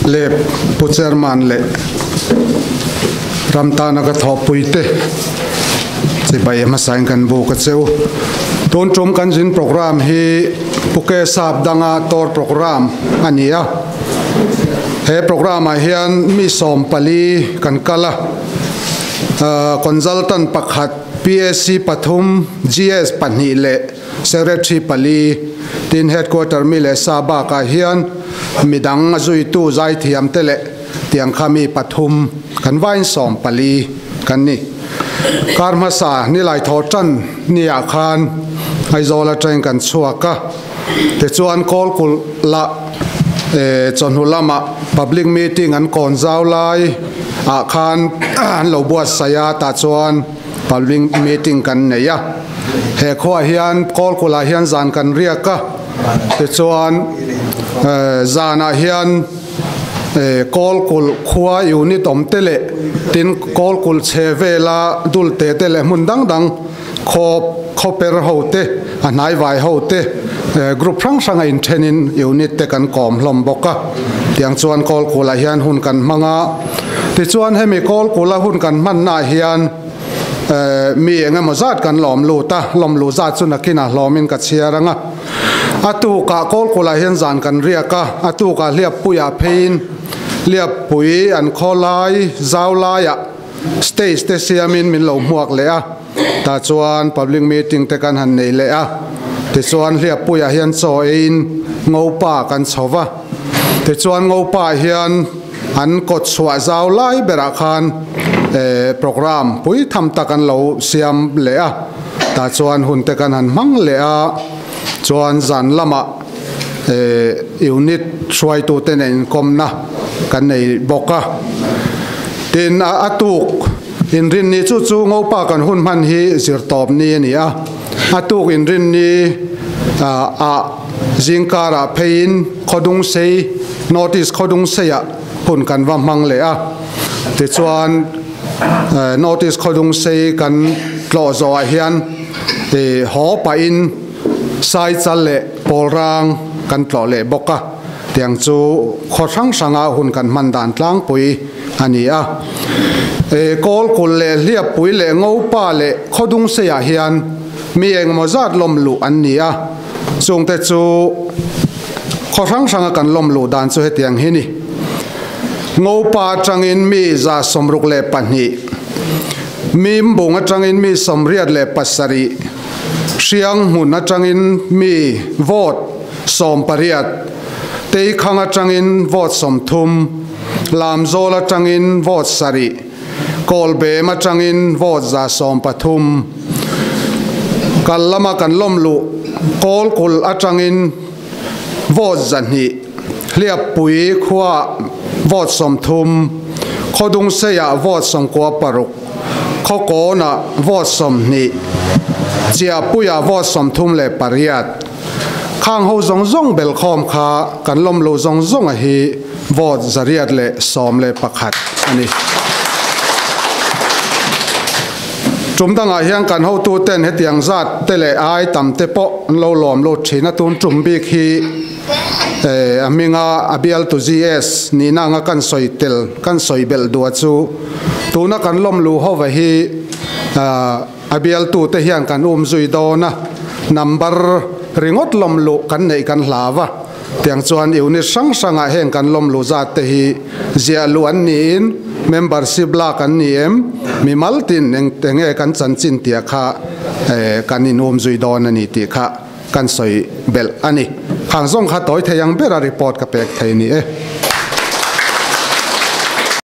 Le Pu Chairman leh ram tana ka thawhpuite chibai hmasain kan buk a che u. Tun tum kan zin program hi Pu Ke Sap danga tor program a ni a. He program ah hian mi 14 kan kal a. Consultant pakhat, PAC pathum, GS pahnih leh Secretary pali, tin Headquarter mi leh sa bakah hian midang a zuitu zaithiam te leh tiang kha mi pathum kan vain 14 kan ni. Kar hmasa nilai thaw tan niah khan Aizawl atangin kan chhuak a, tichuan Kawlkulh la chawhnu lamah public meeting an kawn zau lai ah khan an lo buatsaih a, tah chuan public meeting kan nei a. He khuaah hian Kawlkulh ah hian zan kan riak a, tichuan zanah hian Kawlkulh khua unit awm te leh tin Kawlkulh chhe vela dul te te leh hmun dang dang khaw khawper ho te a hnaivai ho te group hrang hrang a inthenin unit te kan kawm hlawm bawk a. Tiang chuan Kawlkulh ah hian hun kan hmang a, tichuan hemi Kawlkulh a hun kan hmanna ah hian mi eng emaw zat kan lawm lut a, lawm luh zat chu nakinah hlawmin ka chhiar ang a. A tukah Kawlkulh ah hian zan kan riak a, a tukah Hliappuiah pheiin Hliappui an khawlai zau laiah stage te siamin min lo hmuak leh a, tah chuan public meeting te kan han nei leh a, tichuan Hliappuiah hian chaw eiin Ngopa kan chho va, tichuan Ngopa hian an kawtchhuah zau lai berah khan program pui tham tak an lo siam leh a, tah chuan hun te kan han hmang leh a, chuan zan lamah unit hruaitute nen inkawmna kan nei bawk a. Tin, a tuk inrinni chu chu Ngopa kan hun hman hi zirtawp ni a ni a, a tuk inrinni ah zingkarah pheiin Khawdungsei, North East Khawdungseiah hun kan va hmang leh a. Tichuan, North East Khawdungsei kan tlawh zawhah hian haw pahin Saichal leh Pawlrang kan tlawh leh bawk a. Tiang chu khaw hrang hranga hun kan hman dan tlangpui a ni a. Kawlkulh leh Hliappui leh Ngopa leh Khawdungseiah hian mi engemaw zat lawm luh an ni a. Chungte chu khaw hrang hranga kan lawm luh dan chu hetiang hi ni. Ngopa atangin mi 62, Mimbung atangin mi 87, Hrianghmun atangin mi vote 18, Teikhang atangin vote 30, Lamzawl atangin vote 7, Kawlbem atangin vote 130, Kal lama kan lawm luh Kawlkulh atangin vote 200, Hliappui khuaah vote 30, Khawdungseiah vote 96, Khawkawnah vote 20, Chiahpuiah vote 38. Khang ho zawng zawng belkhawm kha kan lawm lo zawng zawnga hi vote 111 a ni. Tum dangah hian kan hotuten hetiang zat te leh ai tam te pawh an lo lawm lut thin a, tun tum bik hi a hminga a bialtu GS nihna anga kan sawi tel kan sawi belh duh a chu tuna kan lawm luh hova hi a bialtu te hian kan um zui dawn a, number ringawt lawm luh kan neih kan hlau a, tiang chuan unit hrang hrangah heng kan lawm luh zat te hi ziah luh an niin membership lak an ni em, mimal tin eng enge kan chanchin tia kha kan in um zui dawn a ni tih kha kan sawi belh a ni. Khang zawng kha tawi thei ang bera report ka pek thei ni e.